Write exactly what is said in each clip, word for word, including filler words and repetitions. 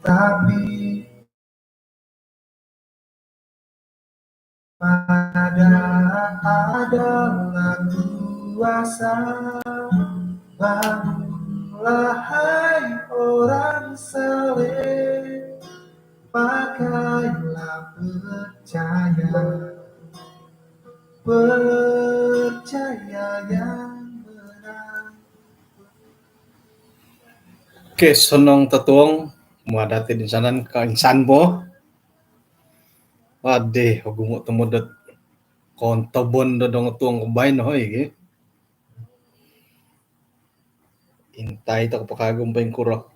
Tapi pada adalah kuasa barulah hai orang saleh, pakailah percaya, percaya yang benar. Okey, sonong totuong, muada ti di insanan ka insan bo. Adih, ogumu tomod dot kontobon do dong tuong kobain, hoi, ki. Intai toko po kagu om poingkuro.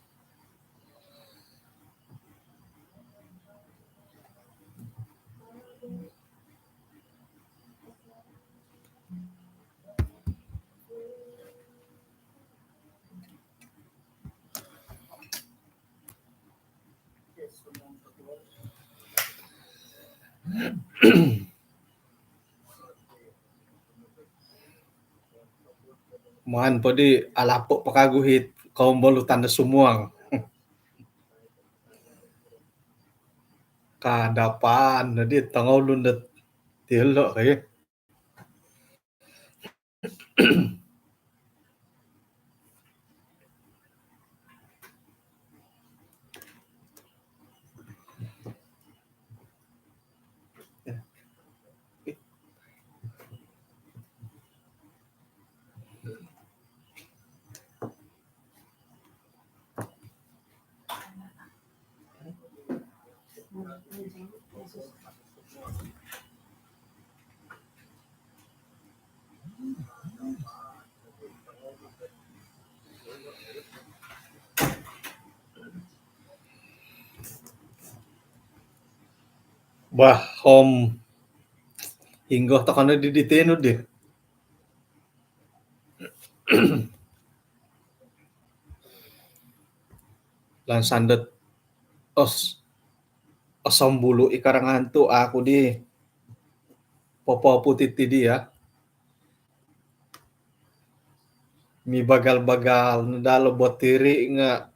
Maan po di alapo po kagu it kombolutan do sumuang. Kada paan no di tongoulun dot tilo, ki. Bah, om hinggo toko no di, di tinu di. Lansan dot os-, osombulu i karangan tu aku di popoputi ti dia. Mibagal-bagal no dalo botiri nga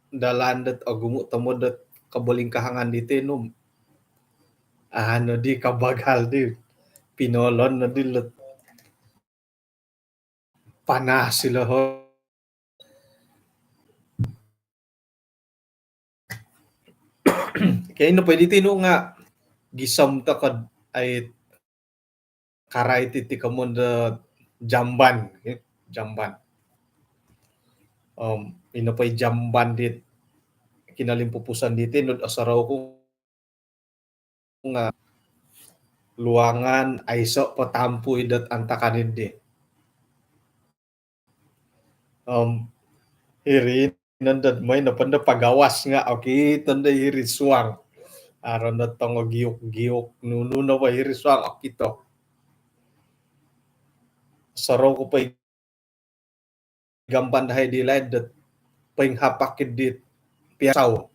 dalan dot ogumu tomod dot kobolingkahangan di tinum. Anu di kabagal di pinolon no di lot panas ilo ho. Okey, ino po di tinu nga gisom toko ai karai ti, ti komon do jamban, okey, jamban. Om ino po i jamban di kinolimpupuson di tinu do osorou ku nga luangan aiso po tampu i dot antakan di. Om hiri nondo moi nopo ndo pagawas nga okito ndo hiri suang. Aro ndo tongo giuk-giuk nunu nopo hiri suang okito. Sorou ku po i gamban dahai di laid dot poinghapak id di piasau.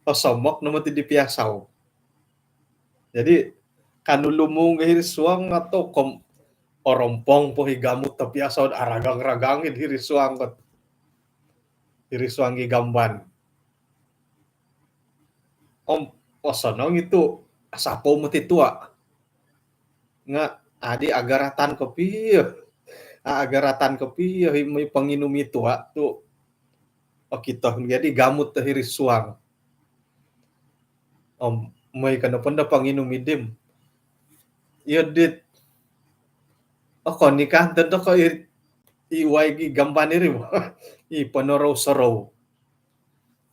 Osomok no moti di piasau. Jadi kanu lumung hiri suang atau kom orompong po i gamut tapi asal aragang-ragang id hiri suang kot. Hiri suang i gamban. Om osonong itu asapou moti tua. Nga adi agaratan kopio. A, agaratan kopio i moi ponginum i tua tu okito jadi gamut do hiri suang. Om moi kono po ndo ponginum i dim. Iyo dit. Okon i kan tento ko i, i wai i gamban iri. I ponorou-sorou.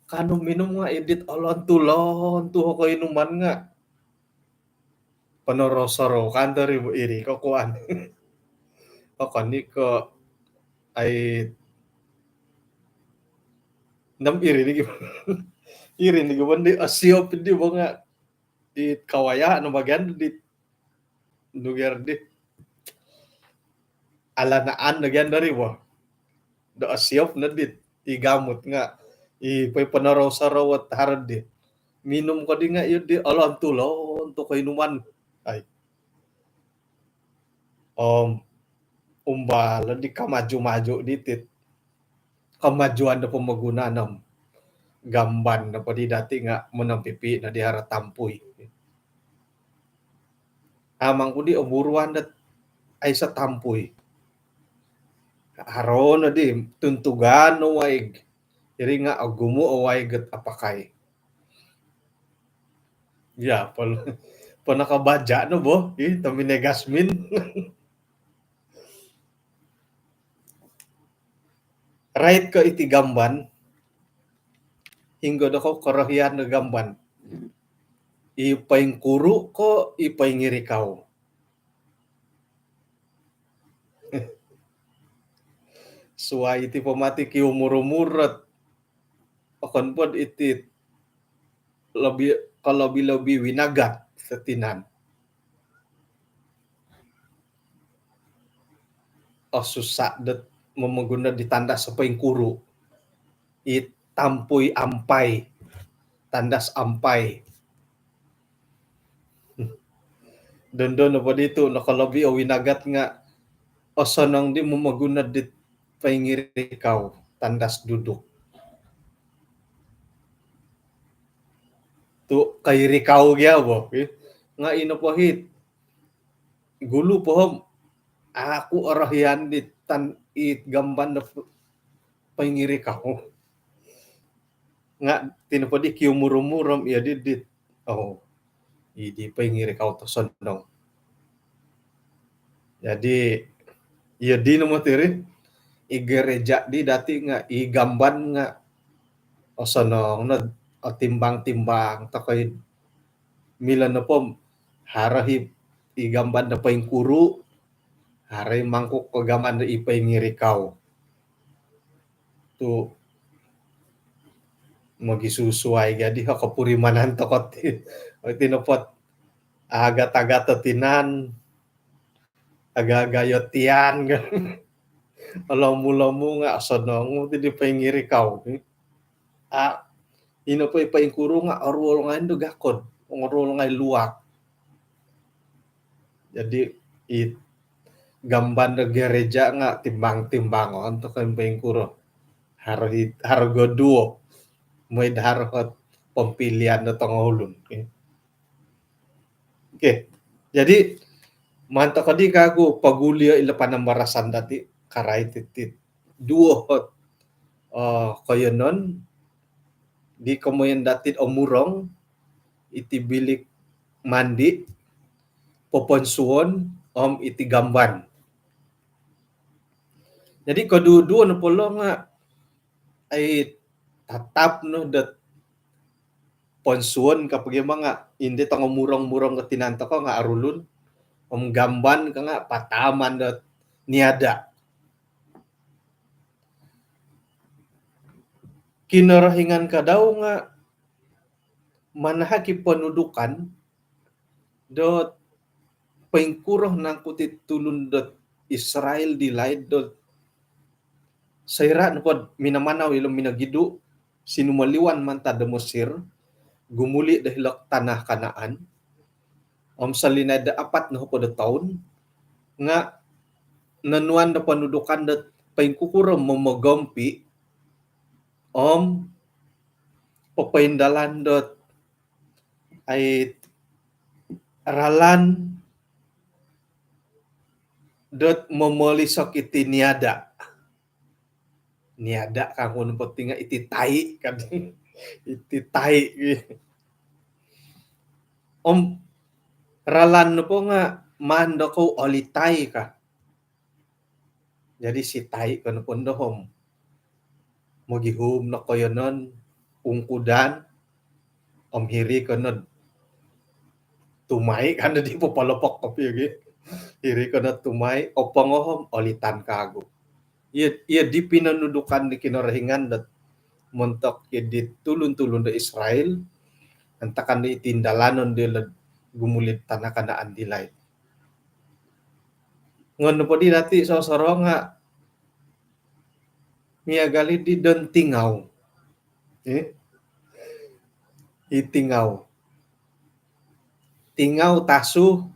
Kanu minum nga idit olon tulon tu hoko inuman nga. Ponorou-sorou kan tori iri ko kuan. Okon i ko ai nam iri ni. Iri ni gubon di asiop di bo nga. Di kawaya no bagian di nuger di alanaan bagian dari bo. Do asiop no di i gamut nga i poi ponorou-sorou ot harod di minum ko di nga iyo di olon tulon tu ko inuman. Ai. Om umbal di kamaju-maju ditit. kemajuan do pomogunan om gamban nopo di dati nga monompipi no di haro tampui. Amang ku di oburuan dot aiso tampui. Haro no di tuntugan no waig. Iri nga ogumu o waig ot apakai. Ya, pon-, ponakabaja no bo, i, tomine Gasmin. Rait ko iti gamban, hinggo do ko korohian do gamban. I poingkuru ko, i poingirikau. Suai iti po mati ki umur-umur ot. Okon pod iti lobi, kolobi-lobi winagat do tinan. Osusa dot momoguno di tandas poingkuru. I tampui ampai. Tandas ampai. Dondo nopo ditu, nokolobi o winagat nga osonong di momoguno di poingirikau, tandas duduk. Tu koirikau gia bo, eh. Nga ino po hit. Gulu po om, aku orohian di tan-, i gamban do poingirikau. Nga tino po di ki umur-umur om, iyo di, di, oh, i di poingirikau tosonong. Jadi, iyo di no moti ri, i gereja di dati nga, i gamban nga, osonong no, otimbang-timbang, tokoi milo nopo, haro hi i gamban do poingkuru, haro i mangkuk ko gamban do i poingirikau. Tu mogisusuai gadi ho kopurimanan toko ti. Iti nopo ot agat-agat o tinan, aga-aga yo tian. Lomu-lomu nga osonong ti di poingirikau. A, ino po i poingkuru nga oruol ngai do gakod, oruol ngai luak. Jadi, i gamban do gereja nga timbang-timbangon tokoi poingkuru. Haro hi-, haro goduo. Mooi do haro ot pompilian do tongoulun. Okey. Okey. Jadi, maan toko di kagu pogulio ilo panambarasan dati, karai titi duo ot, eh, koiyonon di komoyon dati omurong iti bilik mandi, poponsuon, om iti gamban. Jadi, koduo-duo nopo lo nga, ai, tatap no dot ponsuon ka pogi ma nga, indi tongomurong-murong ko tinan toko nga orulun, om gamban ka nga pataaman dot niada. Kinorohingan ka dau nga manahak i ponudukan dot poingkuro nangku ti tulun dot Israel di laid dot soira nopo do minamanau ilo minogidu, sinumoliwan mantad do Mesir, gumuli do hilo tanah Kanaan. Om solinaid do apat nohopod o toun nga nonuan do ponudukan dot poingkukuro momogompi om popoindalan dot ai ralan dot momolisok iti niada. Niada kangku nopo ti nga iti tai kan. Iti tai. Om ralan nopo nga maan dokou olitai ka. Jadi sitai ko nopo ndo om mogihum no koiyonon, ungkudan, om hiri ko no tumai kan di popolopok kopio gi. Hiri ko no tumai, opongo om olitan kagu. Iyo, iyo di pinonudukan di Kinorohingan dot montok di tulun-tulun do Israel, antakan di tindalanon di led gumuli tanah Kanaan di laid. Ngon nopo di dati sosoro nga miagal i di don tingau. Eh? I tingau. Tingau tasu,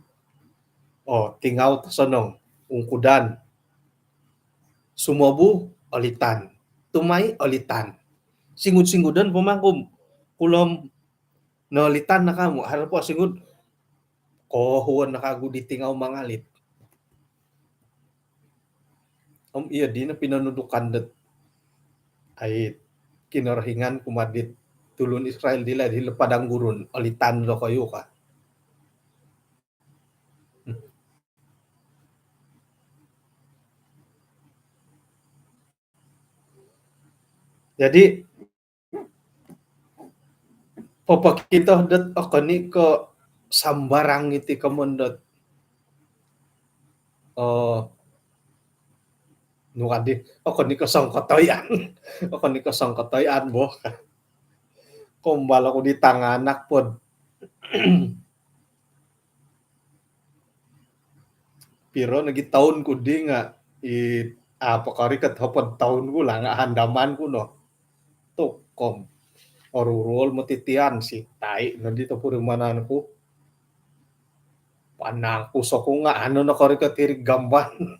oh, tingau tosonong, ungkudan. Sumobu, olitan. tumai olitan. Singud-singudon po mangkum. Kulom nolitan no kamu, haro po singud. Kohuon no kagu di tingau mangalit. Om iyo dino pinonudukan dot ai Kinorohingan kumaa dit tulun Israel dilo di padang gurun, olitan dokoyu ka. Jadi popokito dot okon i ko sambarang iti komon dot, oh, nu kadi, okon i ko songkotoyan. Okon i ko songkotoyan bo. Kombal oku di tanganak pod. Piro nogi toun ku di nga i apa kori kat hopod toun ku lah nga handaman ku no. Tukom. Oruol moti tian, sitai no di topurimanan ku. Panangkus oku nga anu no kori kat hiri'd gamban.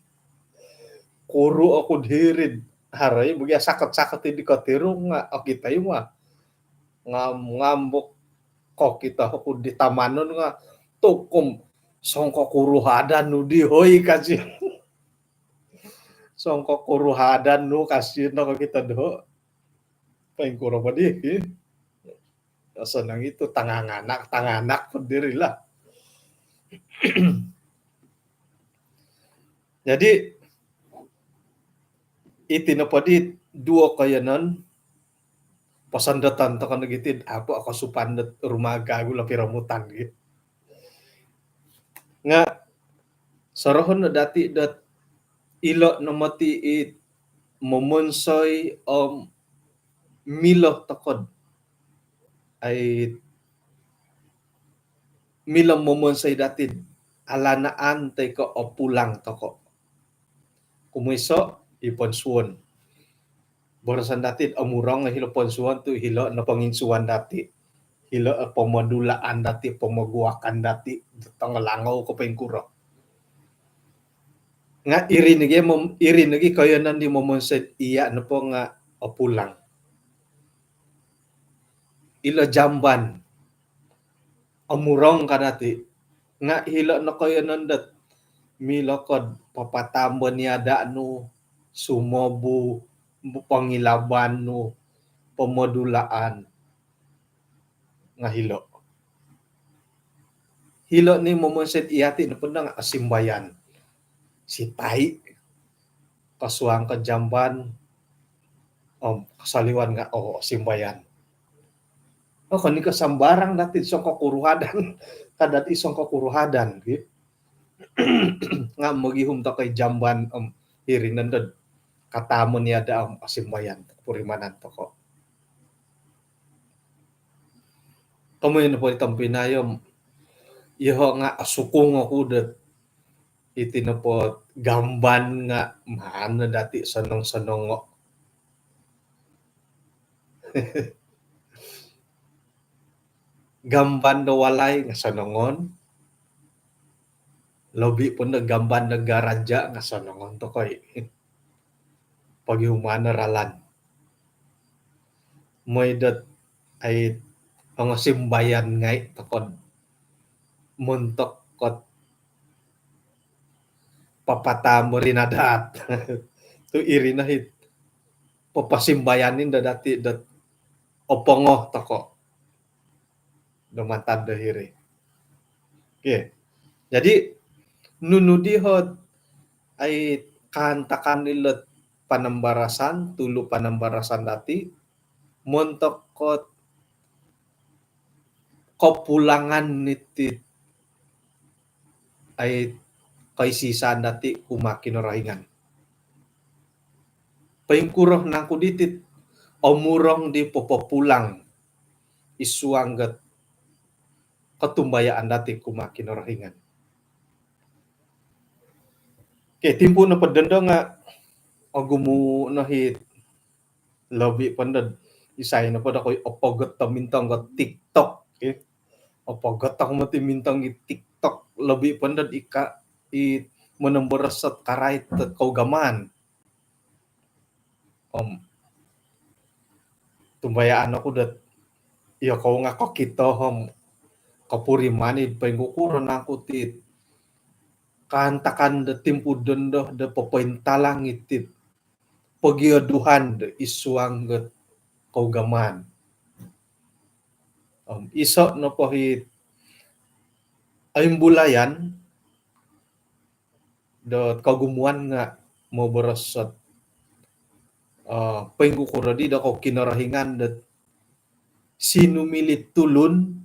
Kuru oku diri'd. Haro i bagi sakit-sakit di kotirung nga oki tai ma. Ngam-, ngambuk kokito oku di tamanon nga tukom songkokuru hadan nu di hoi kasi. Songkokuru hadan nu kasi no kokito doho. Poingkuro po di, eh? Sonong itu tanganak, tanganak po diri lah. Jadi iti nopo di duo koiyonon, posondoton toko no giti, apo kosupan dot rumah gagu lah piromutan gi. Nga sorohon no dati dot ilo no moti i momonsoi om milo tokod ai milo momonsoi dati alanaan toi ko opulang toko. Kumoiso i ponsuon. Boroson dati omurong hilo ponsuon tu hilo no ponginsuan dati. Hilo pomodulaan dati, pomoguakan dati, tongo langou ko poingkuro. Nga iri nogi mom-, iri nogi koiyonon di momonsoi iya nopo nga opulang. Ilo jamban. Omurong ka dati. Nga hilo no koiyonon dot milo kod papatambo ni ada nu, sumobu, pangilaban nu, pomodulaan. Nga hilo. Hilo ni momonsoi iyati nopo nga osimbayan. Sitai. Kosuang ko jamban. Om kosoliwan nga, oh, osimbayan. Oh, okon i ko sambarang dati songkokuru hadan. Kada i songkokuru hadan, gitu. Nga mogihum toko i jamban, om hiri nondo katamon i ada, om osimbayan, purimanan toko. Komoyon nopo di tompinai om, iyoho nga osukung oku dot iti nopo gamban nga maan no dati sonong-sonongo. Gamban do walai nga sonongon. Lobi po do gamban do garaja nga sonongon toko i. Pogihuman o ralan. Mooi dot ai ongosimbayan ngai tokod montok kot papatambo ri nadat. Tu iri no it poposimbayan indo dati dot opongo toko do mantad do hiri. Okey. Jadi nunu di hot ai kaantakan ilo panambarasan, tulu panambarasan dati montok kot kopulangan niti ai koisisaan dati kumaa Kinorohingan. Poingkuro nangku diti omurong di popopulang id suang dot kotumbayaan dati kumaa Kinorohingan. Okey, timpu nopo dondo nga ogumu no it lobi po do isai nopo do koi opogot do mintong ko TikTok, okey. Opogot oku moti mintong i TikTok, lobi po do ika i monomboros ot karait ot kougamaan. Om tumbayaan oku dot iyokou nga kokito om kopuriman id poingkukuro nangku ti kaantakan do timpu dondo do popointalang iti pogioduhan do id suang dot kougamaan. Om iso nopo it oimbulayan dot kogumuan nga moboros ot, eh, poingkukuro di do kou Kinorohingan dot sinumiliu tulun